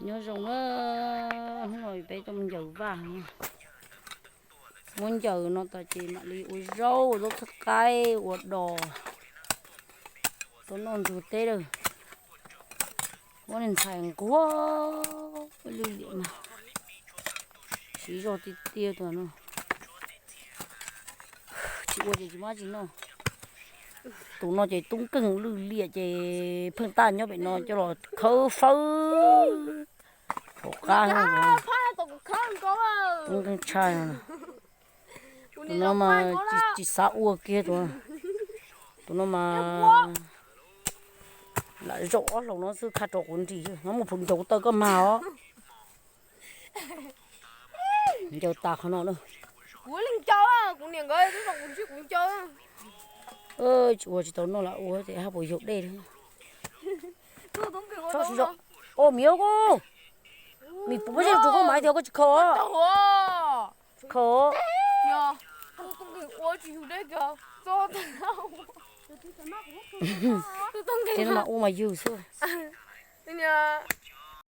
Nyob zoo na, hnub no peb tuaj mus ncaws vaj. Muab ncaws no tas ces mam li ua zaub, ua zaub txhawb qaib, ua dos, tuaj noj ntxuag teb lawm. Muab niag ntxhais nquag lwj liam mas siv zog tiag tiag tuaj no. Tsis ua ces tsis muaj tsis noj. Tus no ces tub nkeeg lwj liam ces pheej tab nyob pem no coj los khawb fawb hauv qab. Tub nkeeg tshaj. Tus no mas tsis xav ua kiag tus. Tus no mas lam zaum ob hlau no xwb, khaj rau quav nris, no muaj phum ncaus taw koj mag os. Ncaws tas qhov no na. Kuv li ncaws, kuv niam nkawd twb kom kuv ntsib kuv ncaws. Tsis ua tsis tau noj lam ua ces haj puas yaug dej li. Txhob siv zog. Ua miv kuj, mis puv pob zeb rau koj mas tias koj tsis khaus. Khaus. Ces no mas ua mas yws xwb.